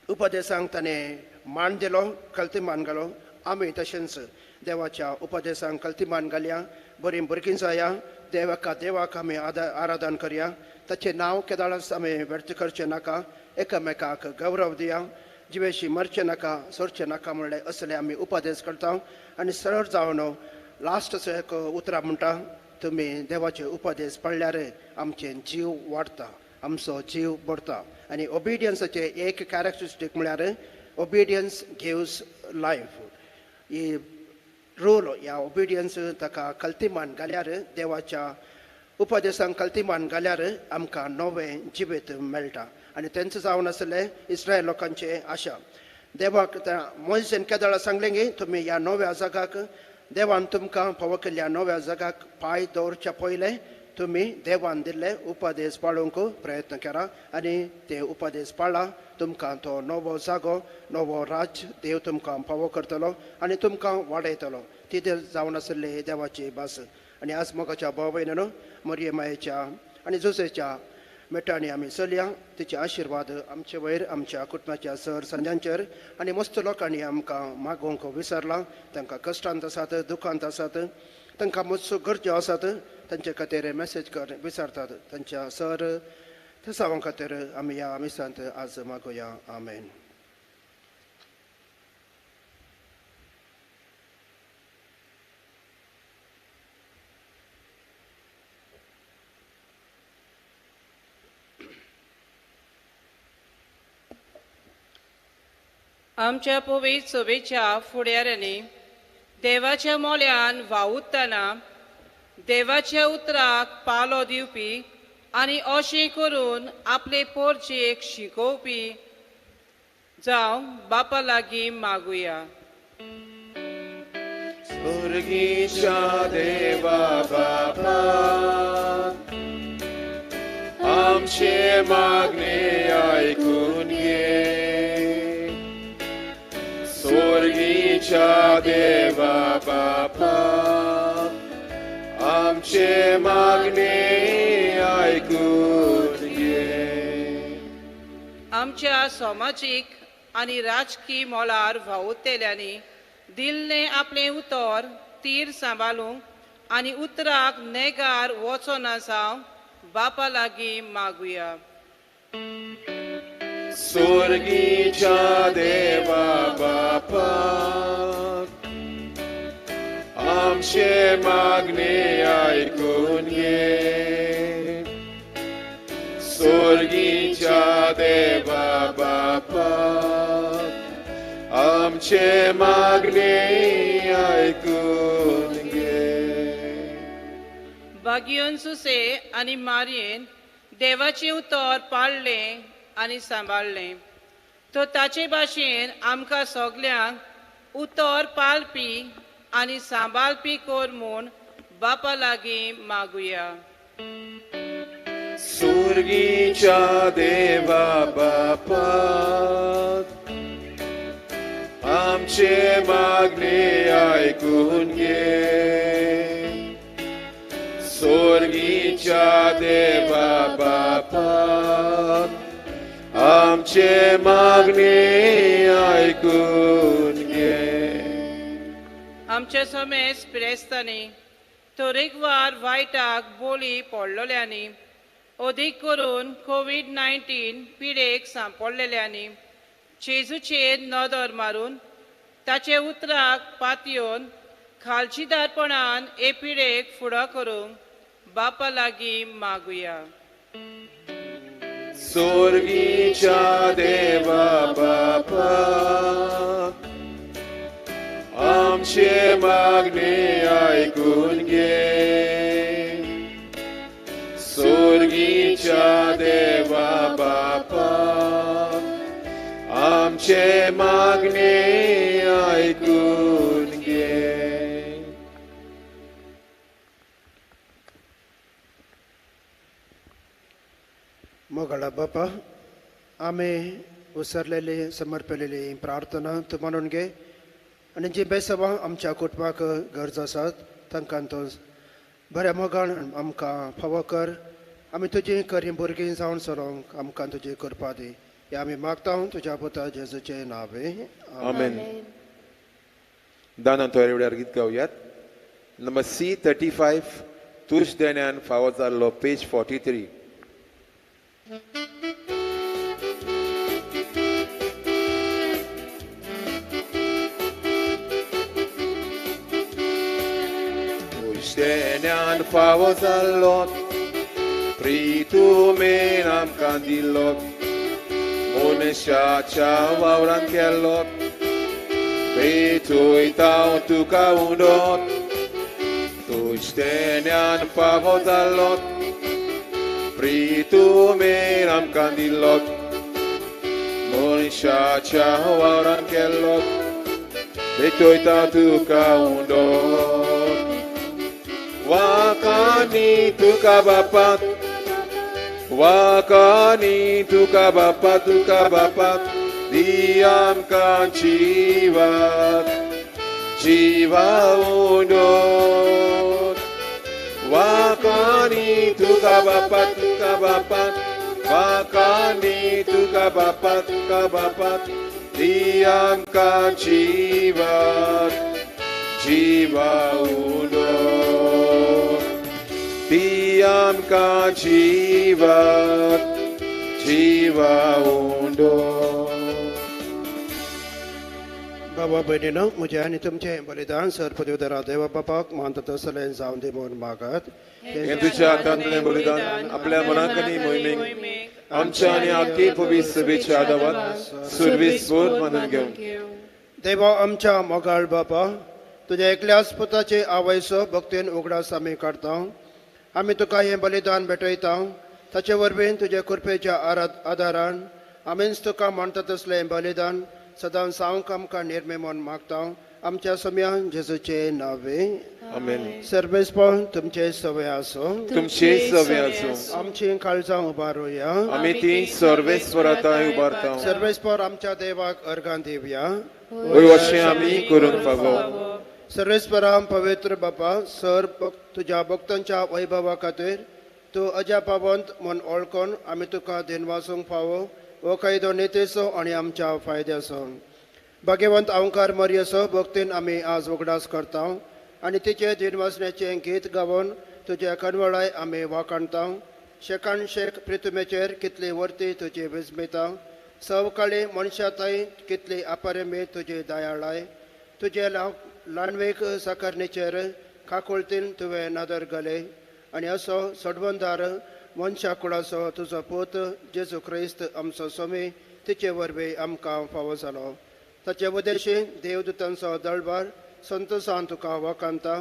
उपदेशांक ताणें मान दिलो, कल्ती मान घालो. आमी तशेंच देवाच्या उपदेशांक कल्ती मान घालया, बरीं भुरगीं जाया, देवाक आमी आराधन करया, ताचें नांव केदाळाच आमी व्यर्थ करचें नाका, एकामेकाक गौरव दिया, जिवेशी मरचें नाका, सोरचें नाका म्हणलें असले आमी उपदेश करता. आनी सरळ जावन लास्ट असो एक उतरां म्हणटा, तुमी देवाचे उपदेश पडल्यार आमचें जीव वाडटा, आमचो जीव भरता. आनी ओबिडियन्साचें एक कॅरेक्टरिस्टीक म्हळ्यार ओबिडियन्स गिव्स लायफ. ही रूल ह्या ओबिडियन्स ताका कल्तीमान घाल्यार, देवाच्या उपदेशांक कल्तीमान घाल्यार आमकां नवें जिवीत मेळटा. आनी तेंच जावन आसलें इस्रायल लोकांचें आशा. देवाक मोयजेन केदळा सांगलें की तुमी ह्या नव्या जगाक, देवान तुमकां फावो केल्ल्या नव्या जगाक पांय दवरच्या पयलें तुमी देवान दिल्ले उपदेश पाळूंक प्रयत्न करा आनी ते उपदेश पाळा, तुमकां तो नवो जागो, नवो राज्य देव तुमकां फावो करतलो आनी तुमकां वाडयतलो. ती जावन आशिल्ली देवाची भास. आनी आज मोगाच्या भाव भयणीनो, मरिये मायेच्या आनी जुजेच्या मेटांनी आमी चलया, तिचे आशिर्वाद आमचे वयर, आमच्या कुटुंबाच्या सर संजांचेर आनी मस्त लोकांनी आमकां मागोवंक विसरलां. तांकां कश्टांत आसात, दुखांत आसात, तांकां मातसो गरजो आसात, तांचे खातीर मॅसेज कर विचारतात, तांच्या सर थेसांवां खातीर आमी ह्या मिसांत आज मागोया. आमेन. आमच्या पवित्र सभेच्या फुडाऱ्यांनी देवाच्या मोल्यान वावुरतना देवाच्या उतराक पालो दिवपी आनी अशें करून आपले पोरचेक शिकोवपी जावं बापा लागीं मागुया. स्वर्गीच्या देवा बापा, आमचे मागणे आयकून घे. स्वर्गीच्या देवा बापा, आमचे मागणे आयकून घे. आमच्या समाजीक आनी राजकी मोलार वावुरतल्यांनी दिल्लें आपलें उतर तीर सांबाळूंक आनी उतराक नेगार वचना जावं बापा लागीं मागुया. स्वर्गीच्या देवा बापा, आमचे मागणे आयकून घे. स्वर्गीच्या देवा बापा, आमचे मागणे आयकून घे. बागियोन सुसे आनी मारयेन देवाचें उतर पाळ्ळें आनी सांबाळ्ळें, तर ताचे भाशेन आमकां सगल्यांक उतर पाळपी आनी सांबाळपी कर म्हूण बापा लागीं मागुया. स्वर्गीच्या देवा बापा, आमचे मागणे आयकून घे. स्वर्गीच्या देवा बापा, आमचे मागणे आयकून घे. आमच्या समेस पिरेस्तांनी तरेकवार वायटाक बोली पडलेल्यांनी, अदीक करून कोवीड-19 पिडेक सांपडलेल्यांनी जेजूचेर नदर मारून ताचे उतराक पातयेवन खालशीदारपणान हे पिडेक फुडो करूंक बापा लागीं मागुया. स्वर्गीच्या देवा बापा, आमचे मागणे आयकून घे. स्वर्गीच्या देवा बापा, आमचे मागणे आयकून घे. मोगाळा बापा, आमी उसरलेली समर्पलेली प्रार्थना तूं मानून घे आनी जी बेसबां आमच्या कुटुंबाक गरज आसात तांकां तो बऱ्या मोगान आमकां फावो कर आमी तुजी खरी भुरगीं जावन सरोंक आमकां तुजी कृपा दी. हे आमी मागता तुज्या पुता जेजूचें नांवे. आमेन. दाना तयार वेळार गीत गावयात. नंबर C35, तुज देण्यान फावो जाल्लो, पेज 43. तुज देण्यान फावो जाल्लो, प्रितुमेन आमकां दिल्लो, मनशाच्या वावरान केल्लो, पेटयता तुका उडोत. तुज देण्यान फावो जाल्लो, प्रितुमेन आमकां दिल्लो, मनशाच्या वावरान केल्लो, पेटयता तुका उडोत. वाकानी तुका बापा, वाकानी तुका बापा, तुका बापा दी आमकां जिवाक, जिवा उडोत. वाकानी तुका बापा, तुका बापा, वाकानी तुका बापा, तुका बापा दी आमकां जिवाक, जिवा उडोत. दी आमकां जिवाक, जिवा उडोत. बाबा भयणीनो, म्हजें आनी तुमचें बलिदान सर पदवीधरा देवा बापाक मानता तसलें जावन दी म्हूण मागात. हें तुज्या हातांतलें बलिदान आपल्या मनाक आनी मोहिमेक आमच्या आनी आख्खी पवित्र सभेच्या आदावात सुरवीस बोध मानून घेवं. देवा आमच्या मोगाळ बापा, तुज्या एकल्याच पुताचे आवयचो भक्तीन उगडास आमी काडता. आमी तुका हें बलिदान भेटयता. ताचे वरवीं तुज्या कृपेच्या आदारान आमीच तुका मानता तसलें बलिदान सदां सावंक आमकां निर्मे म्हूण मागता. आमच्या सम्यान जेजूचे नांवे. आमेन. सर्वेस्पण तुमचे सवय आसूं. तुमचे सवय आसूं. आमची काळजां उबारुया. आमी ती सर्वेस्पराताय उबारता. सर्वेस्पर आमच्या देवाक अर्गां दिवया. वय अशें आमी करूंक फावो. सर्वेस्पराम पवित्र बापा, सर तुज्या भक्तांच्या वैभवा खातीर तूं अजापावंत म्हूण वळखून आमी तुका दिनवासूंक फावो. हो कायदो नेतेचो आनी आमच्या फायद्याचो. भाग्यवंत अवंकार मरियेचो भक्तीन आमी आज उगडास करता आनी तिचे दिनवासण्याचें गीत गावन तुज्या कनवळाय आमी वाखाणता. शेकान शेक प्रितुमेचेर कितली वर्ती तुजी विस्मिता, सवकाळी मनशाताय कितली अपरेमी तुजी दयाळाय. तुजे ल्हानवेक साकरणीचेर काकुळतीन तुवें नदर घाली आनी असो सोडवंदार मनशा कुळाचो तुजो पूत जेजू क्रिस्त आमचो स्वामी तिचे वरवीं आमकां फावो जालो. ताचे उदेशी देवदूतांचो दळबार संतोसान तुका वखाणता.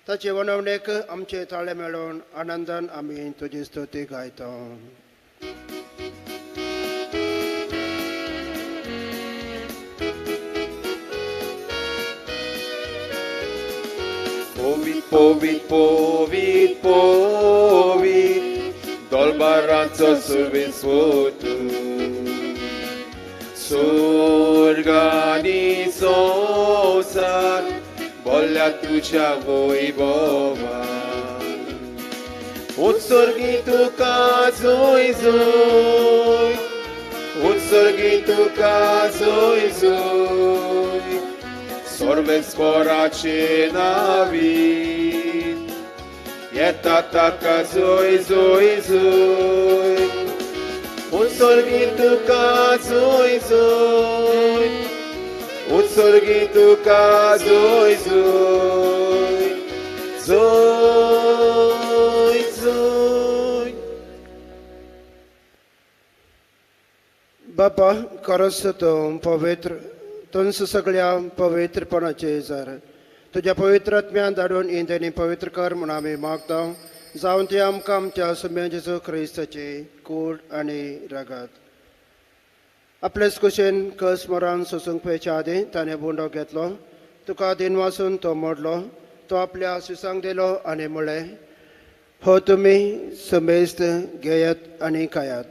ताचे वणवणेक आमचे ताळे मेळोवन आनंदान आमी तुजी स्तुती गायता. Povit, povit, povit, povit, dolbaranचो सुरवीस पोतू. सुर्गानी संवसार बोल्ल्या तुज्या वैभवान. उत्सर्गी तुका जोय जोय, उत्सर्गी तुका जोय जोय, सर्वेस्पराचे नावी येता ताका जोय जोय जोय. उत्सर्गी तुका जोय जोय, उत्सर्गी तुका जोय जोय, जोय जोय. बापा, खरोच तूं पवित्र, तुंस सगळ्या पवित्रपणाचे जर तुज्या पवित्र आत्म्यान धाडून इंद्रियांनी पवित्र कर म्हूण आमी मागता. जावन ती आमकां आमच्या सुम्या जेजू क्रिस्ताची कूड आनी रगत. आपलेच कुशीन कस मरान सोसूंक पेच्या आदीं ताणें बुंडो घेतलो, तुका दिनवासून तो मोडलो, तो आपल्या शिसांक दिलो आनी म्हळें, हो तुमी समेस्त घेयात आनी खायात,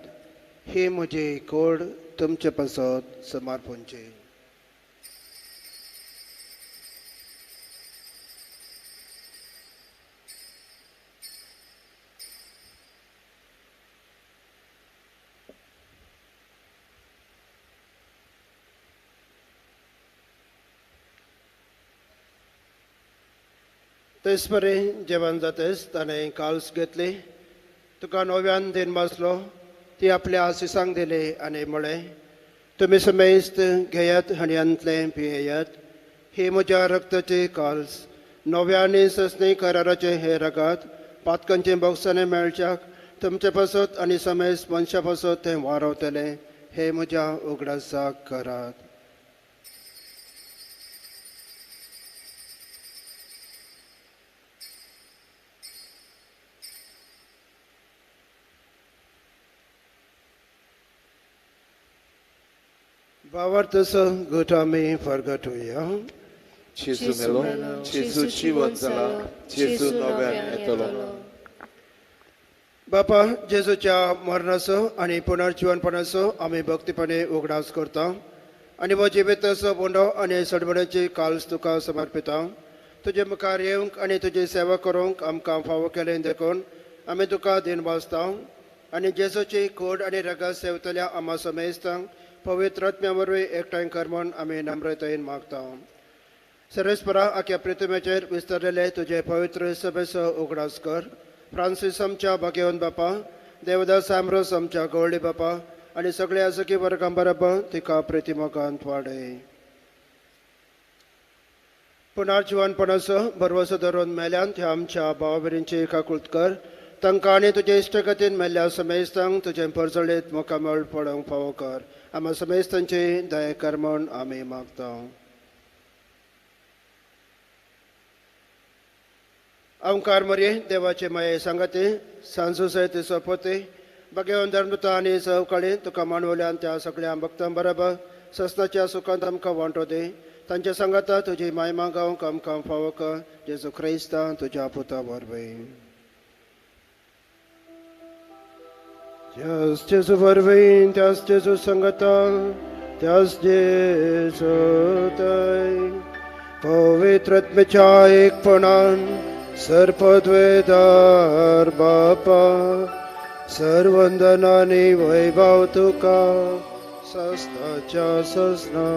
ही म्हजी कूड तुमचे पासत समर्पणची. तेच परी जेवण जातेच ताणें काल्स घेतली, तुका नव्यान दिन बसलो, ती आपल्या आशिसांक दिली आनी म्हळें, तुमी समेस्त घेयात हणयांतलें पियेयात, ही म्हज्या रक्ताची काल्स, नव्या आनी ससनी कराराचें हें रगात पातकांचें बोगसाणें मेळच्याक तुमचे पासत आनी समेस्त मनशां पासत तें वारवतलें, हे म्हज्या उगडासाक करात. भावार्थाचो गट आमी फरगटुया. जेजू मेलो, जेजू जिवंत जाला, जेजू नव्यान येतलो. बापा, जेजूच्या मरणाचो आनी पुनर्जिवनपणाचो आमी भक्तीपणे उगडास करता आनी हो जिविताचो बोंडो आनी सडबड्याची काल्स तुका समर्पिता. तुजे मुखार येवंक आनी तुजी सेवा करूंक आमकां फावो केलें देखून आमी तुका दिन वाचता आनी जेजूची कोड आनी रगत सेवतल्या आमा समेस्तांक पवित्र आत्म्या वरवीं एकठांय कर म्हूण आमी नम्रतायेन मागता. सर्वेस्परा, आख्या पृथ्वीचेर विस्तारलेले तुजे पवित्र सभेचो उगडास कर. फ्रांसीस आमच्या भाग्यवंत बापा, देवदास आमरोस आमच्या गवळी बापा आनी सगळे आसकी वर्गां बरोबर तिका प्रितीमोगांत वाडय. पुनर्जिवनपणाचो भरवसो धरून मेल्यान ह्या आमच्या भाव भयणींची काकूळत कर. तांकां आनी तुजे इश्टगतीन मेल्ल्या समेस्तांक तुजें परजळीत मुखामळ पळोवंक फावो कर. आमा समेस्तांची दया कर म्हूण आमी मागता. ओंकार मरये देवाचे माये सांगाते सांजू सयत सोपोते भाग्यवंत धर्मता आनी सवकाळी तुका मानवल्यान त्या सगळ्या भक्तां बरोबर ससनाच्या सुखांत आमकां वांटो दी. तांच्या सांगाता तुजी मायमा गावंक आमकां फावो कर. जेजू क्रिस्ता तुज्या पुता वरवीं. त्याच जेजू वरवीं, त्याच जेजू सांगाता, त्याच जेजू तय पवित्र आत्म्याच्या एकपणान सर्पद्वेदार बापा सर्वंदनानी वैभव तुका सस्नाच्या सस्ना.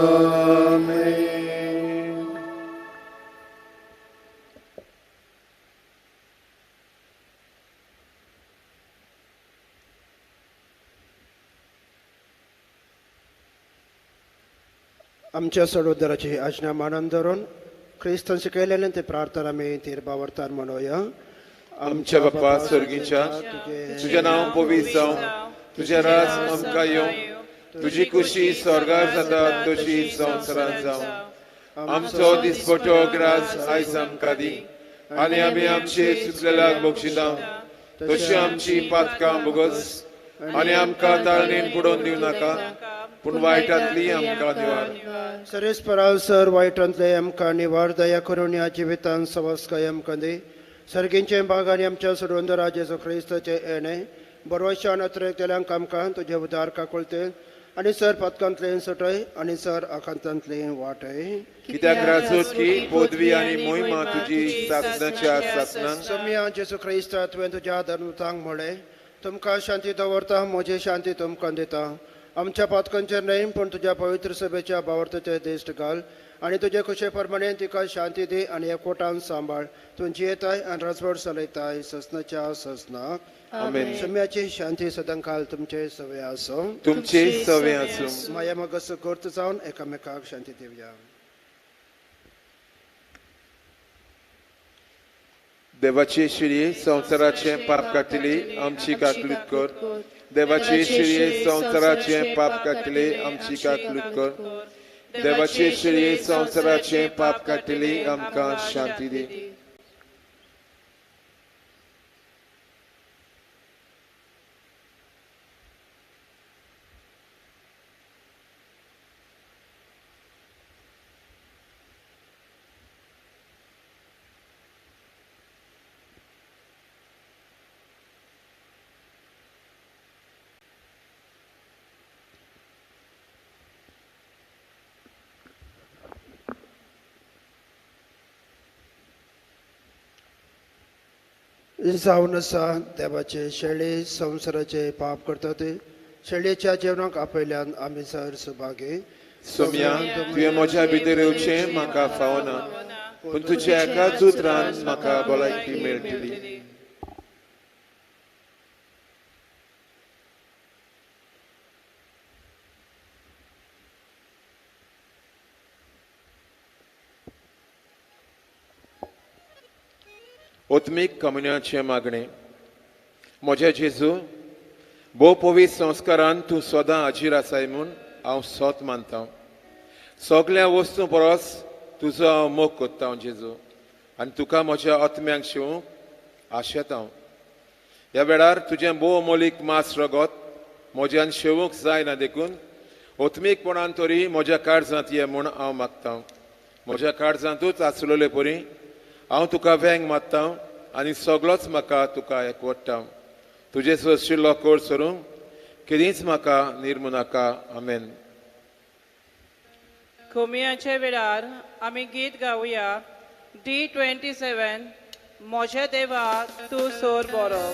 आमेन. आमच्या सडोदराची आज्ञा मानून धरून क्रिस्तान शिकयलेलें ते प्रार्थना आमी तिरबावर्तान म्हणोया. आमच्या बापा स्वर्गीच्या, तुजें नांव पवित्र जावं, तुजें राज आमकां येवं, तुजी कुशी स्वर्गार जाता तशी संवसारांत जावं. आमचो दिसपटो ग्रास आयज आमकां दी आनी आमी आमचे चुकलेल्याक बक्षिता तशी आमची पातकां भोगस आनी आमकां ताळणेन बुडोवन दिवं नाका, पूण वायटांतली आमकां निवार. सरेस्परा सर वायटांतले आमकां निवार. दया करून ह्या जिवितान सवस्काय आमकां दी. सर्गींचे भाग आनी आमच्या सोडवंदरा जेजू क्रिस्ताचें येणें बरवशान अत्रेकतल्यांक आमकां तुजे उदार काकुळते आनी सर पातकांतलें सुटय आनी सर आखांतांतलें वाटय. कित्याक राजवटकी पदवी आनी मोहिमा तुजी सासणाच्या सासणाक. सोम्या जेजू क्रिस्ता, तुवें तुज्या धर्मतांक म्हळें, तुमकां शांती दवरता, म्हजी शांती तुमकां दिता. आमच्या पातकांचेर न्हय पूण तुज्या पवित्र सभेच्या भावार्थाचेर दिश्ट घाल आनी तुजे खुशे प्रमाणे तिका शांती दी आनी एकवटान सांबाळ. तूं जियेताय आनी राजवट चलयताय ससनाच्या ससनाक. आमेन. सम्याची शांती सदांकाल तुमचे सवे आसूं. तुमचे सवे आसूं. माया मगस गोर्त जावन एकामेकाक शांती दिवया. देवाचे शिरये संवसाराचें पाप काडटली आमची काकलूत कर. देवाचे शिरये संवसाराचें पाप काडटली आमची काकलूत कर. देवाचे शिरये संवसाराचें पाप काडटली आमकां शांती दी. जावन आसा देवाचे शेळी संवसाराचे पाप करता ते शेळयेच्या जेवणाक आपयल्यान आमी सर सुभागी. सोम्या, तुवें म्हज्या भितर येवचें म्हाका फावना, पूण तुज्या एकाच उतरान म्हाका भलायकी मेळटली. आत्मीक कमुन्याचें मागणें. म्हज्या जेजू, भोव पवित्र संस्कारान तूं सदां हाजीर आसाय म्हूण हांव सोत मानता. सगळ्या वस्तूं परस तुजो हांव मोग कोत्ता जेजू, आनी तुका म्हज्या आत्म्यांक शिवूंक आशेता. ह्या वेळार तुजें भोव मोलीक मास रगत म्हज्यान शेवूंक जायना, देखून आत्मीकपणान तरी म्हज्या काळजांत ये म्हूण हांव मागता. म्हज्या काळजांतूच आसलेले परी हांव तुका वेंग मारता आनी सगळोच म्हाका तुका एकवट्टा. तुजें सोशिल्लो कोर सरूंक केदींच म्हाका निर्मू नाका. आमेन. खोमयाच्या वेळार आमी गीत गावया D27, म्हज्या देवा तूं सोर बरो.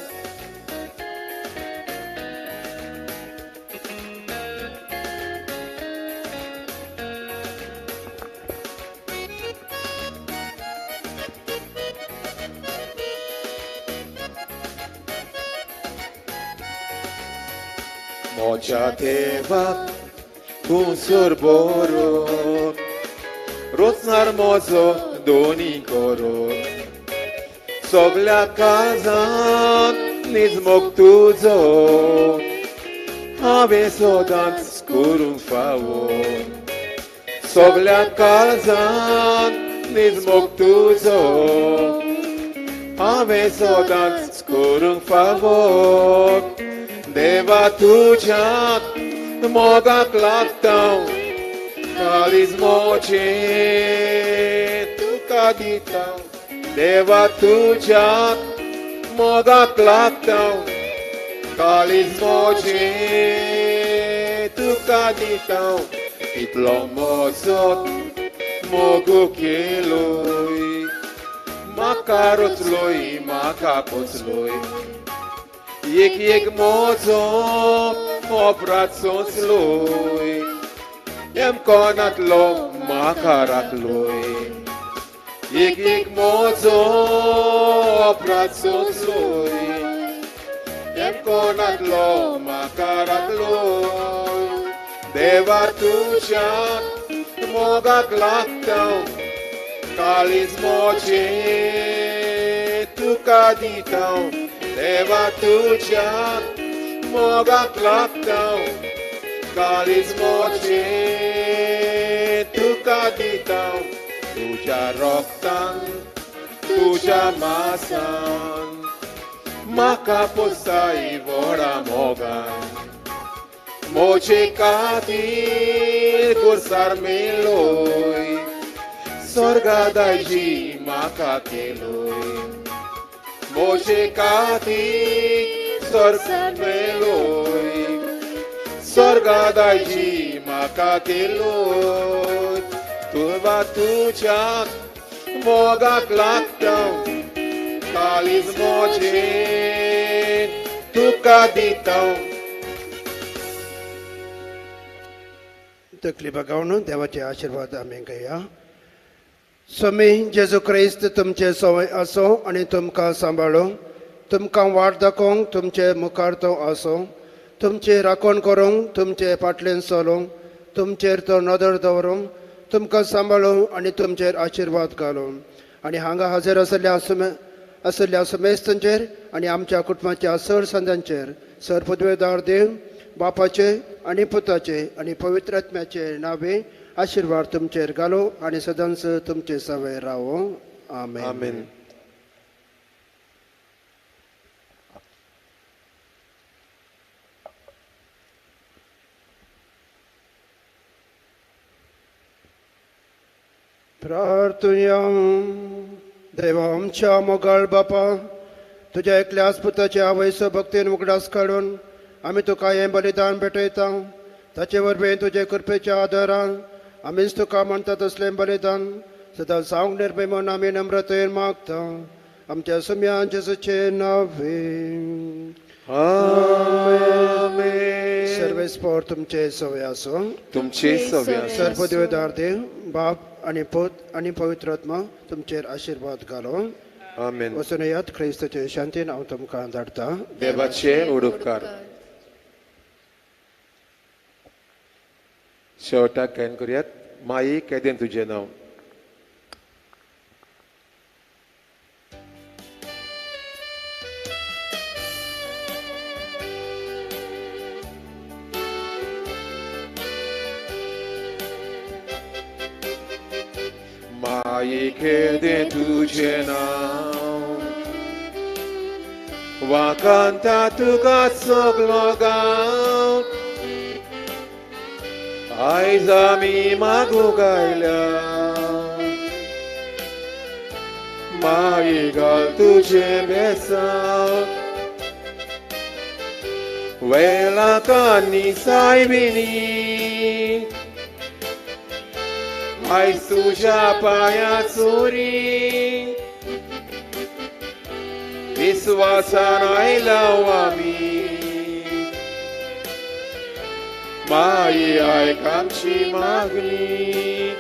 म्हज्या देवा तूं सोर बरो, रोचणार म्हजो दोनी करो, सगल्या काळजांत नीज मोग तुजो हांवें सदांच करूंक फावो. सगल्या काळजांत नीज मोग तुजो हांवें सदांच करूंक फावो. देवा तुज्या मोगाक लागता, काळीज म्हजें तुका दिता. देवा तुज्या मोगाक लागता, काळीज म्हजें तुका दिता. इतलो म्हजो मोग केलोय, म्हाका रचलोय, म्हाका पोचलोय. एक एक म्हजो अपराध सोंसलोय, एमकोनांतलो म्हाका राखलोय. एक एक म्हजो अपराध सोंसलोय, एमकोनांतलो म्हाका राखलोय. देवा तुज्या मोगाक लागता, काळीज म्हजें तुका दिता. देवा तुज्या मोगाक लागता, काळीज म्हजें तुका दिता. तुज्या रोगतान तुज्या मासान म्हाका पोसाय व्हडा मोगान. म्हजे खातीर खुर्सार मेलोय, स्वर्गा दायजी म्हाका केलोय. म्हजे खातीर स्वर्ग मेलोय, स्वर्गा दायजी म्हाका केलोय. तुवा तुज्या मोगाक लागता, काळीज म्हजें तुका दिता. तकली बगावन देवाचे आशिर्वाद आमी घेया. स्वामी जेजू क्रिस्त तुमचे सवय आसो आनी तुमकां सांबाळो, तुमकां वाट दाखोवंक तुमचे मुखार तो आसो, तुमचे राखण करूंक तुमचे फाटल्यान चलोवंक, तुमचेर तो नदर दवरूंक, तुमकां सांबाळूं आनी तुमचेर आशिर्वाद घालूं. आनी हांगा हजर आसल्या समेस्तांचेर आनी आमच्या कुटुंबाच्या सर संदांचेर सर पदवेदार देव बापाचे आनी पुताचे आनी पवित्र आत्म्याचे नावे आशिर्वाद तुमचेर घालो आनी सदांच तुमचे सवय रावो. आमेन. आमेन. प्रार्थुया. देवा आमच्या मोगाळ बापा, तुज्या एकल्याच पुताच्या आवयचो भक्तीन उगडास काडून आमी तुका हें बलिदान भेटयता. ताचे वरवीं तुजे कृपेच्या आदारान आमीच तुका म्हणटा तसलें बलिदान सदां जावंक निर्भय म्हूण आमी नम्रतेन मागता. आमच्या सुम्यान जेजूचे नांवे. आमेन. सर्वेस्पोर तुमचे सवय आसूं. तुमचे सवे आसूं. सर्वदेवदार देव बाप आनी पूत आनी पवित्र आत्मा तुमचेर आशिर्वाद घालो. आमेन. वचून येयात, क्रिस्ताचे शांतीन हांव तुमकां धाडटा. देवाचे उडुपकार. शेवटाक गायन करुयात माई केदें तुजें नांव. माई केदें तुजें नांव, वाकांता तुका सगलो गांव. आयज आमी मागूंक आयल्या, माई घाल तुजें बेसांव. वेलाकांनी सायबिणी आयज तुज्या पांया चोरी, विस्वासान आयला आमी. माई आयक आमची मागणी.